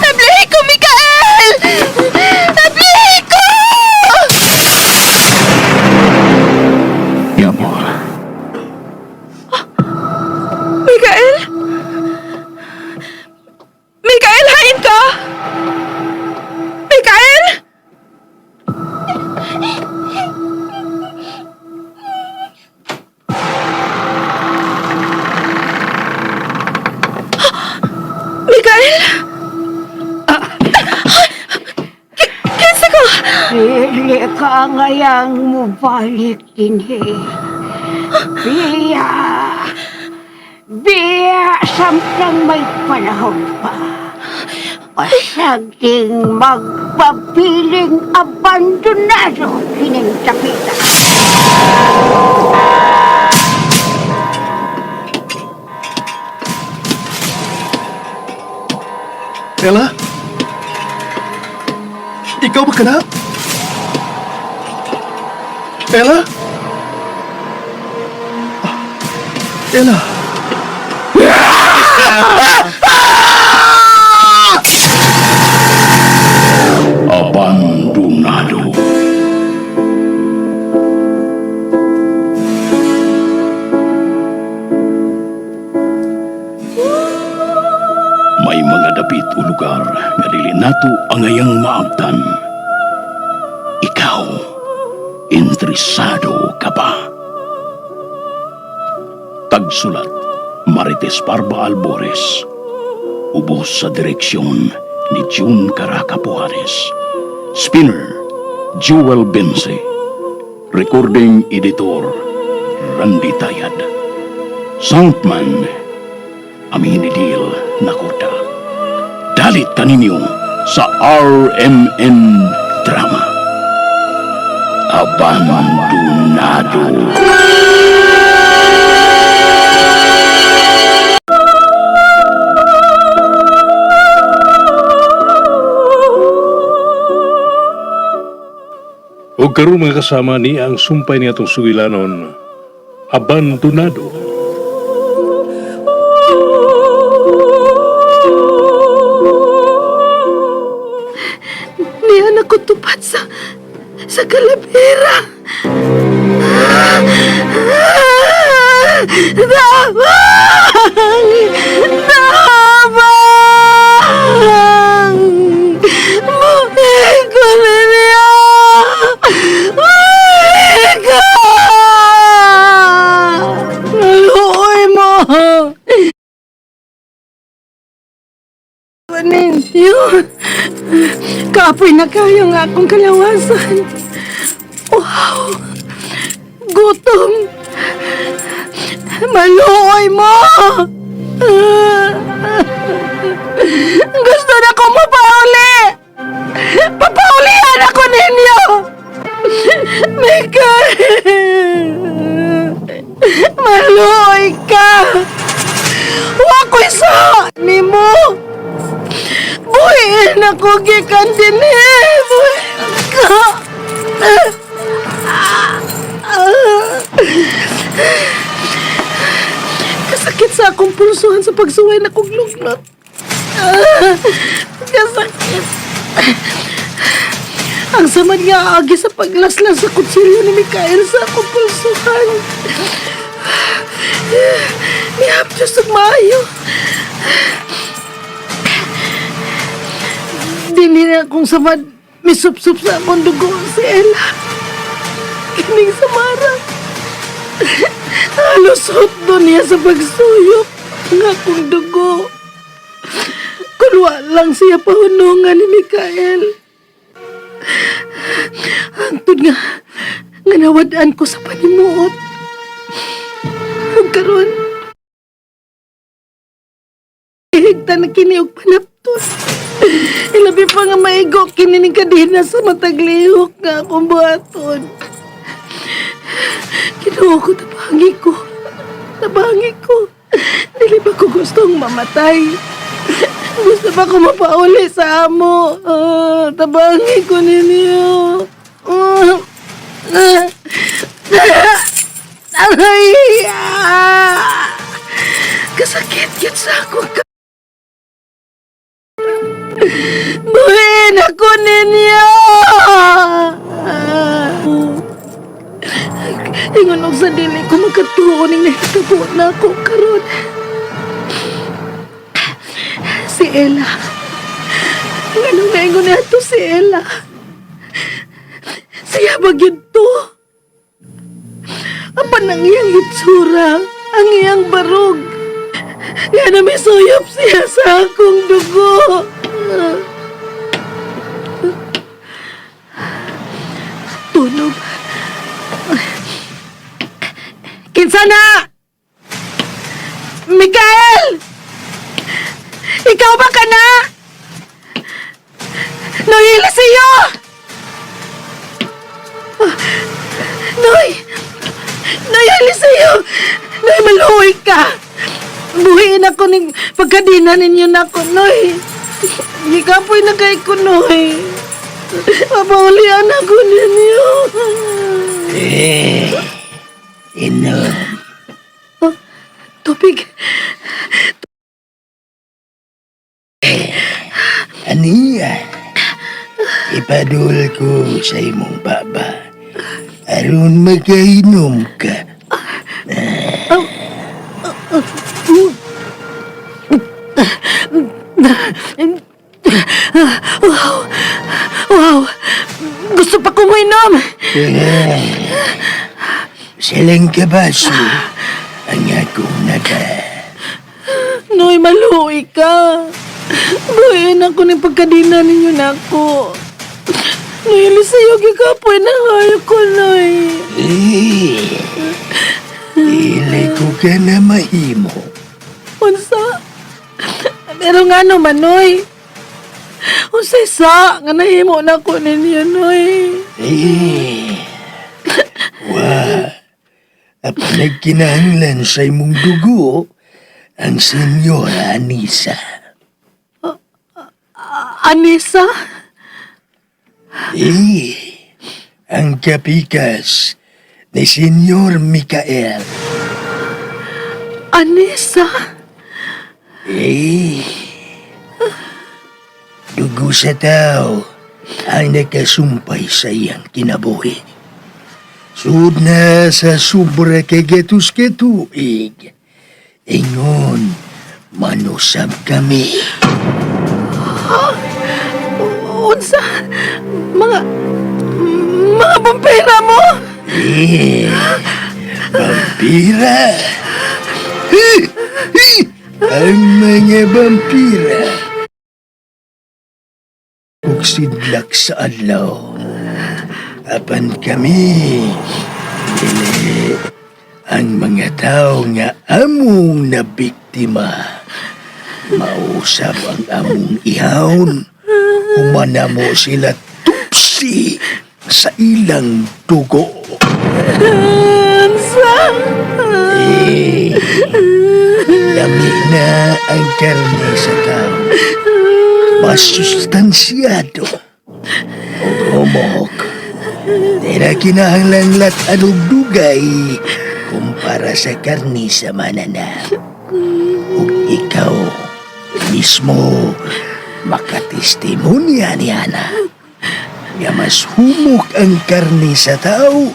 Ablihi ko, Mikael! Ablihi ko! Mi amor. Mikael? Mikael, hain ka? Mikael? Mikael? Kinsa ka? Dili ka ngayang mubalik dinhi. Biya! Biya samtang may panahon pa. Pasagding magpabiling abandonado kining dapita. Ella? Ikaw ba kana? Ella? Ah, Ella? Abandonado. May mga dapit o lugar nga dili nato angayang maabtan. Ikaw, interesado ka ba? Tagsulat, Marites Parba Albores. Ubos sa direksyon ni June Caracapuares. Spinner, Jewel Bense. Recording editor, Randy Tayad. Soundman, Aminidil Nakoda. Dalit kaninyo sa RMN Drama. Abandonado. O karon mga kasama ni ang sumpay ni atong sugilanon, abandonado. Niya na ko tupad sa kalabera. Tabang! Tabang! Buhay ko na niya! Buhay ka! Naluoy mo! Ninyo! Kapoy na kayo nga akong kalawasan. Wow! Gutom! Maluoy mo! Gusto na ko mapauli! Papaulian ako ninyo! Mikael! Maluoy ka! Wa ko'y sa nimo! Buhiin ako gikan dinhi! Buhiin ka! Kasakit sa akong pulsuhan sa pagsuway na kong luglot. Kasakit. Ang samad nga agi sa paglaslas sa kutsilyo ni Mikael sa akong pulsuhan. Nihapdos og maayo. Dili na akong samad misupsup sa akong dugo si Ella. Kining samara. Halos hotdo niya sa pagsuyok ang akong dugo. Kulwa lang siya pahunungan ni Mikael. Hangtod nga, nga nawadaan ko sa panimuot. Ug karon, higta na kini og panaptos. Ilabi pa nga maigo kini ning kadena sa matag lihok nga akong buhaton. Kinuha ko, tabangi ko. Tabangi ko. Dili ba ko gustong mamatay? Gusto ba ko mapauli sa amo? Ah, tabangi ko ninyo. Ah, ah, ah, aray! Ah! Kasakit yun sa akong. Tuo ning nahitabo na ako karon. Si Ella. Nganong naingon na to si Ella? Siya ba gyud to? Apan ang iyang itsura, ang iyang barog. Nga na may suyop siya sa akong dugo. Tunog. Kinsa na? Mikael! Ikaw ba ka na? Noy, siyo! Noy! Noy, Eliseo! Noy, maluoy ka! Buhiin ako ning pagkadina ninyo na ako, Noy! Gikapoy na kay ko, Noy! Mapaulian ako ninyo! Eh, inom. Oh, tubig! Aniya, ipadul ko sa imong baba. Aron makainom ka. Wow! Wow! Gusto pa kong uminom! Eh, silang kabaso ang akong nada. Noy, maluoy ka. Buhiin ako ng pagkadina ninyo na ako. Noy, Eliseo, gikapoy na kayo ko, Noy. Eh, dili ko ka na mahimo. Unsa? Pero nga naman, Noy. Unsa sa nga nahimo na ko ninyo, Noy. Eh, wa, apan nagkinahanglan sa imong dugo ang Senyora Anisa. Anisa? Eh, ang kapikas ni Senyor Mikael. Anisa? Eh, dugo sa tao ang nakasumpay sa iyang kinabuhi. Sud na sa sobra kay gatos katuig. Ingon, manusab kami. Unsa? Mga... Mga bumpera mo? Eh, vampira. Eh, eh, ang mga vampira. Ug sidlak sa adlaw. Apan kami, dili ang mga tao nga among nabiktima. Mausap ang among ihawon. Humana mo sila tupsi sa ilang dugo. Unsa? Eh, lami na ang karne sa tao. Mas sustansyado. O humok. Di na kinahanglan lat anong dugay kumpara sa karne sa manana. Ug ikaw mismo makatestimonya ni Ana nga mas humok ang karne sa tao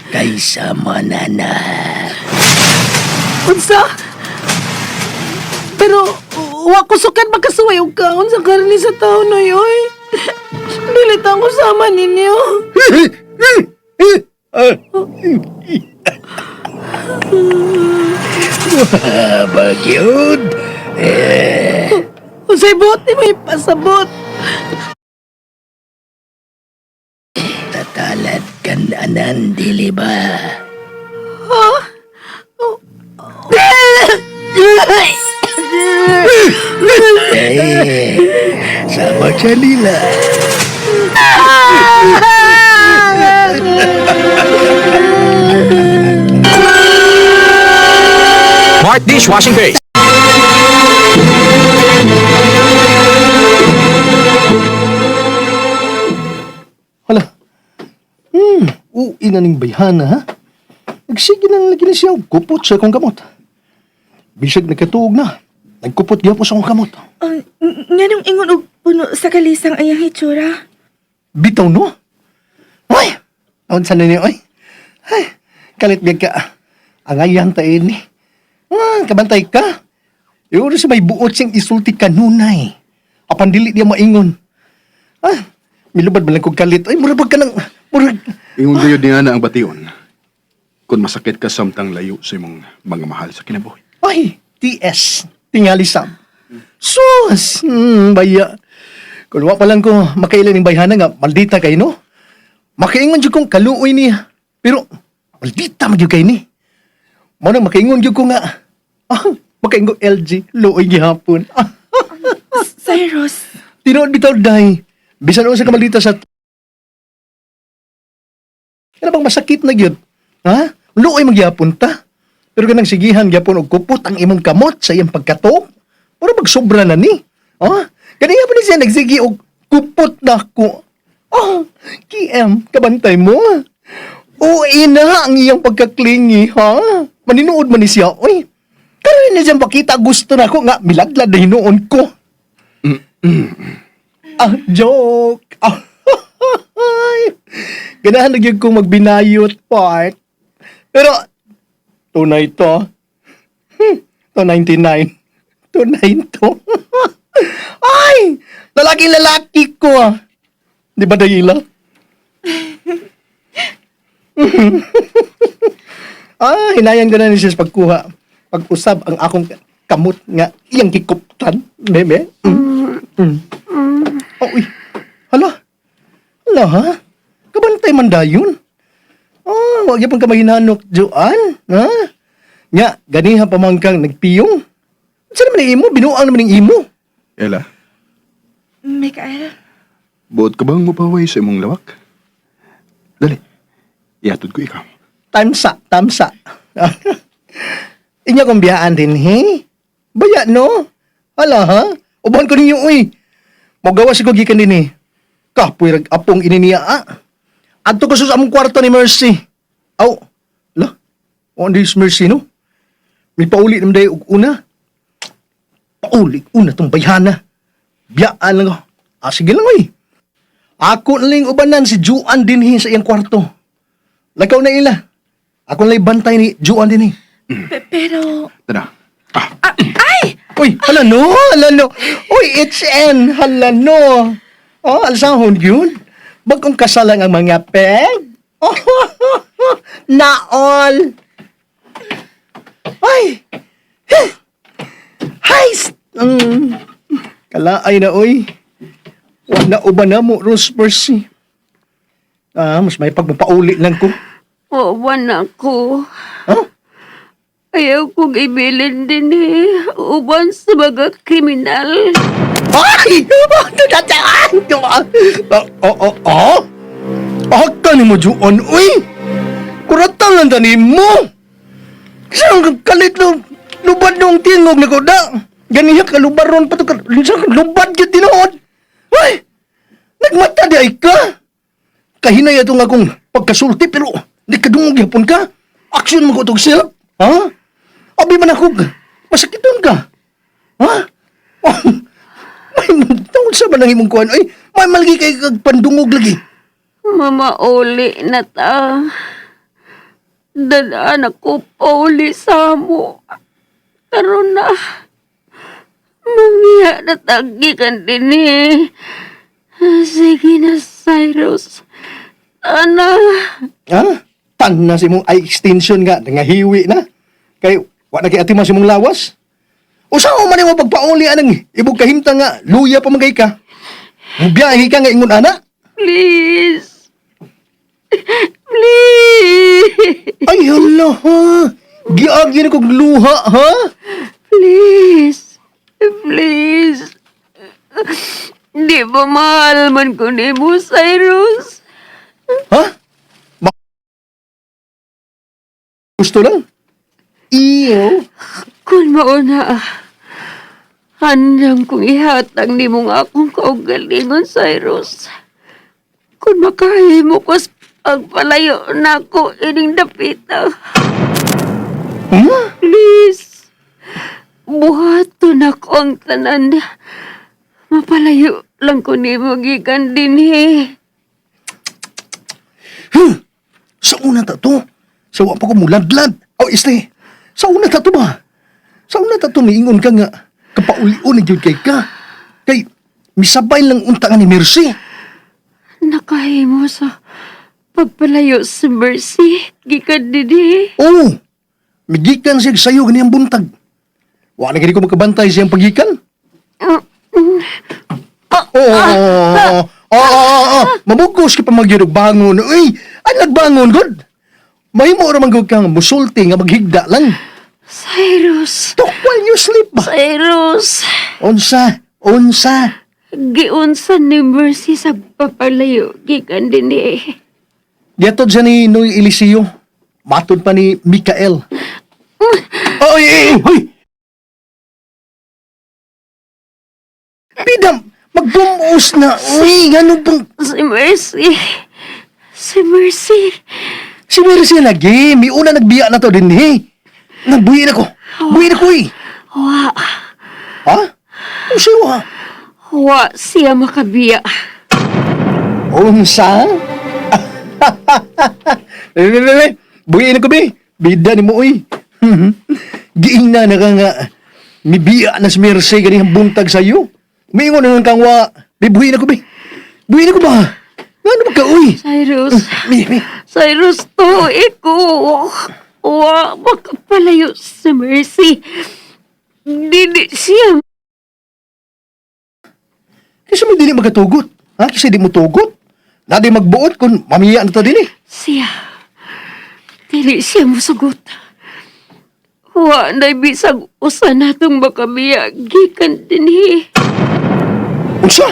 kaysa manana. Unsa? Pero wa ko sukat makasuway og kaon sa karne sa tao, Noy, oy. Dili ta ko sama ninyo. Bagyod. Eh, Unsay buot ni may pasabot? tatalad kan anan, dili ba? Ha? Eh, sama kanila. Smart dishwashing base. Hala. Ui na ning bayhana, ha? Nagsige na lagi na siya og kupot sa akong kamot. Bisag nagkatuog na. Nagkupot gyapon sa akong kamot. Nganong ingon og puno sa kalisang ayang hitsura? Bitaw no? Uy! Aon sa ninyo, oy. Ay, kalit biyag ka. Angayan ta ini. Ah, kabantay ka. Yun sa may buot siyang isulti kanunay. Apan dili niya maingon. Ah, milubad man lang kong kalit. Ay, murag ka ng... Murag... Ingon gayud niya na ang bation. Kung masakit ka samtang layo sa imong mga mahal sa kinabuhi. Ay, TS. Tingali sam. Sus! Baya. Kung wa pa lang ko makailan ng bayhana nga, maldita kay no? Makaingon jud kong kaluoy niya. Pero, maldita man jud kay ni. Mao nang makaingon jud ko nga, ah, makaingon LG, luoy gihapon. Ah, Cyrus, tinuod bitaw day. Bisan unsa ka maldita sa Kana bang masakit na gyud? Ha? Luoy magyapon ta. Pero kanang sigihan gyapon og kupot ang imong kamot sa iyang pagkato. Mura magsobra na ni. Ha? Kaniya pa ni siya nagsigi og kupot na ko. Oh, KM, kabantay mo. Uwi na ang iyang pagkaklingi, ha? Maninuod man ni siya, oy. Karon na siyang pakita gusto na ko nga milaglad na hinuon ko. Ah, joke. Ah, ganahan na gyud kong magbinayot part. Pero, tunay to. 299. Tunay to. Ay! Lalaking lalaki ko ah. Di ba, Dayila? Ah, hinayan ko na ni siya sa pagkuha. Pag-usab ang akong kamot nga iyang kikuptan. Meme. Oh, uy. Hala. Hala, ha? Kabantay man dayon. Oh, wag yapon ka mahinanok, Joan. Ha? Nya, ganiha pa man kang nagpiyong. Unsa naman ang imo? Binuang naman ang imo. Ella, Mikael, buot ka bang mapaway sa imong lawak? Dali, iatod ko ikaw. Tamsa, tamsa. Inyo kong biyaan din, he? Baya, no? Hala, ha? Uban ko ninyo, uy. Mogawas ko gikan din, eh. Kapoy rag apong ini niya, ah. Adto ko sa among kwarto ni Mercy. Aw, la. O, this Mercy, no? May pauli naman dayo og una. Pauli, una tong bayhana. Biyaan lang ako. Ah, sige lang, uy. Ako na lang ubanan si Juan dinhi sa iyang kwarto. Lakaw na ila. Ako na lang bantay ni Juan din eh. pero... Tara. Ah, Ah, ay! Uy, hala no, hala no. Uy, HN, hala no. Oh, alsahon yun. Bagong kasalang ang mga peg. Oh, naol. Ay. Hay. Kalaay na, uy. Wala uba na mo, Rose Mercy. Ah, mas may pagpapauli lang ko. Uwan ako. Huh? Ayaw kong ibilin din eh. Uban sa mga kriminal. Ay! Oh, oh, oh? Aka ni mo, Juon, uy! Kuratan lang tani mo! Kasi ang kalit no, lubad nung tingog na ko da. Ganiya ka lubaron pa to, lubad yun tinuod. Uy! Nagmata di ay ka! Kahinay ato nga akong pagkasulti pero di ka dungog yapon ka. Aksyon mo ko itong self. Ha? Abi man ako, masakiton ka. Ha? Oh, may tungod sa man ang imong kuan ay may malagi kay kag pandungog lagi. Mamauli na ta. Dadaan ako pauli sa mo. Karon na. Mangya na tagikan din eh. Sige na, Cyrus. Ana. Ha? Tan na si imong eye extension nga nangahiwi na. Kay wa na kay atiman sa imong lawas. Usa man imo pagpauli anang ibog kahimtang nga luya pa man kay ka. Mubiyahe ka nga ingon ana. Please. Please. Ay hala ha. Giagi na kog luha ha. Please. Please. Di ba mahal man ko ni mo, Cyrus? Ha? Gusto lang. Iyo. Kung mauna, handang kong ihatag ni mong akong kaugalingon, Cyrus. Kung makahimo ko sa pagpalayo na ako ining dapita. Hmm? Please, buhaton ako ang tanan. Mapalayo lang ko ni mo gikan dinhi. Sa una ta to. Sa wa pa ko muladlad. Oh, este. Sa una ta to ba? Sa una ta to miingon ka nga kapaulion na gyud kay ka. Kay misabay lang unta nga ni Mercy. Nakahimo sa pagpalayo si Mercy. Gikan dinhi. Oo. Migikan siya sayo ganiyang buntag. Wa na gani ko makabantay siyang pagikan. Oo, oo, oo, oo. Mamugos ka pa magyud og bangon. Uy, ay nagbangon gud. Mahimo ra man gud kang musulti nga maghigda lang. Cyrus. Talk while you sleep ba? Cyrus. Unsa? Unsa? Giunsa ni Mercy sa papalayo. Gikan dinhi. Giatod siya ni Noy Eliseo. Matod pa ni Mikael. Oy, ay, ay, hoy! Bidam, magbumos na. Uy, ano bang... Si Mercy. Si Mercy. Si Mercy lagi, may una nagbiya na to din eh. Nagbuhi na ko. Buhi na ko eh. Wa. Ha? Ano siya ha? Wa siya makabiya. Unsa? Be, be, be, be. Buhi na ko be. Bida ni mo uy. Giingna na ka nga. Mibiya na si Mercy ganihang buntag sa'yo. Miingon na lang kang wa. Be, buhi na ko be. Buhi na ko ba? Ano ba ka uy? Cyrus. Be, be. Cyrus to, iko. Wa makapalayo si Mercy. Dili siya. Kasi may dili magkatugot. Ha? Kasi di mo tugot. Na di magbuot kung mamiya na to din eh. Siya. Dili siya musugot. Wa na bisag usa natong makabiya gikan dinhi. Unsa?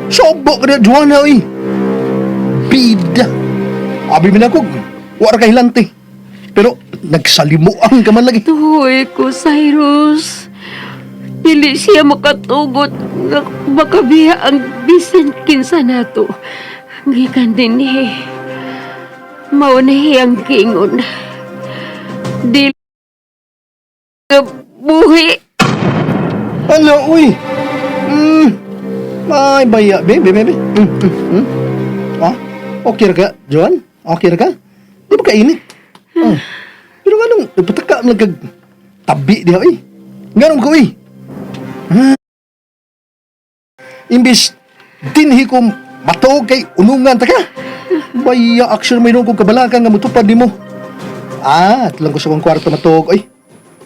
Sobo ka na, Juana, oy. Bida. Abi mi na ko, wala ka hilante. Pero nagsalimuang ka man lagi. Tuhoy ko, Cyrus. Dili siya makatugot nga makabiya ang bisan kinsa nato. Gikan dinhi. Mao na hiyang giingon. Dili ka buhi. Ano, uy? Ay, baya. Be, be, be, be. Ah, okay ra ka, Joan? Okay ra ka? Di ba kainit? Ah. Pero nganong, nagpataka man lang kag tabi diha, uy. Nganong ko, uy? Ah. Imbis, dinhi ko matuog kay unungan ta ka. Baya, action may nung kong kabalakan nga mutupad nimo. Ah, at lang ko sa kong kwarto matuog, uy.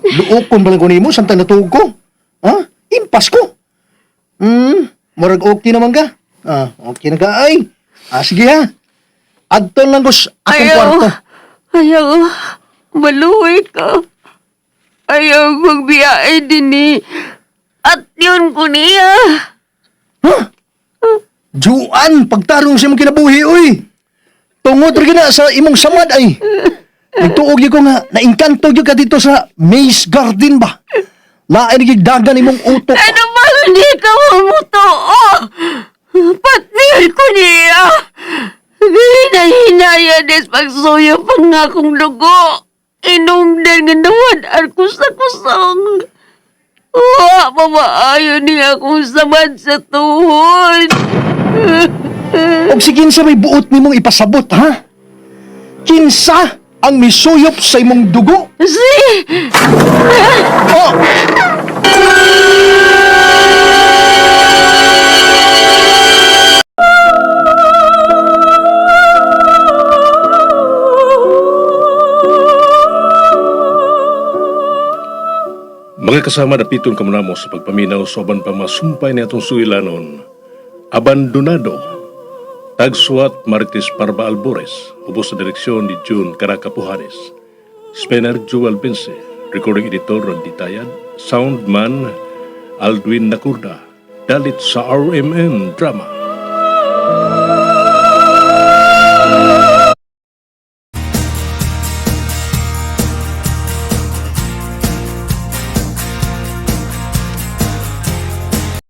Luokon ba lang ko nimo samtang natuog ko? Ha? Impas ko. Murag okay naman ka. Ah, okay na ka ay. Ah, sige ha. Adto lang ko sa akong Ayaw. kwarto. Ayaw. Maluwi ka. Ayaw magbiyahe din eh. At yun ko niya. Huh? Juan, pagtarong sa imong kinabuhi, uy. Tungod ra gina sa imong samad ay. Nagtuog gyud ko nga, naengkanto gyud ka dito sa Maze Garden ba? Lain gyud dagan imong utok. Ano ba hindi ka mamutoo? Pati ko niya. Hinahinaya des pagsuyo pa nga akong dugo. Inumdan nga nawad ko sa kusang. Wa, mamaayo niya akong samad sa tuhod. Og si kinsa may buot nimong ipasabot, ha? Kinsa ang misuyop sa imong dugo? Si... Oh! Mga kasama dapiton kamo namo sa pagpaminaw sa uban pa masumpay ni atong sugilanon. Abandonado. Tagsuat Marites Parba Albores, ubos sa direksyon ni June Caracapuhanes. Spencer Joel Vince, recording editor Randy Tayad, soundman Aldwin Nakurda, dalit sa RMN Drama.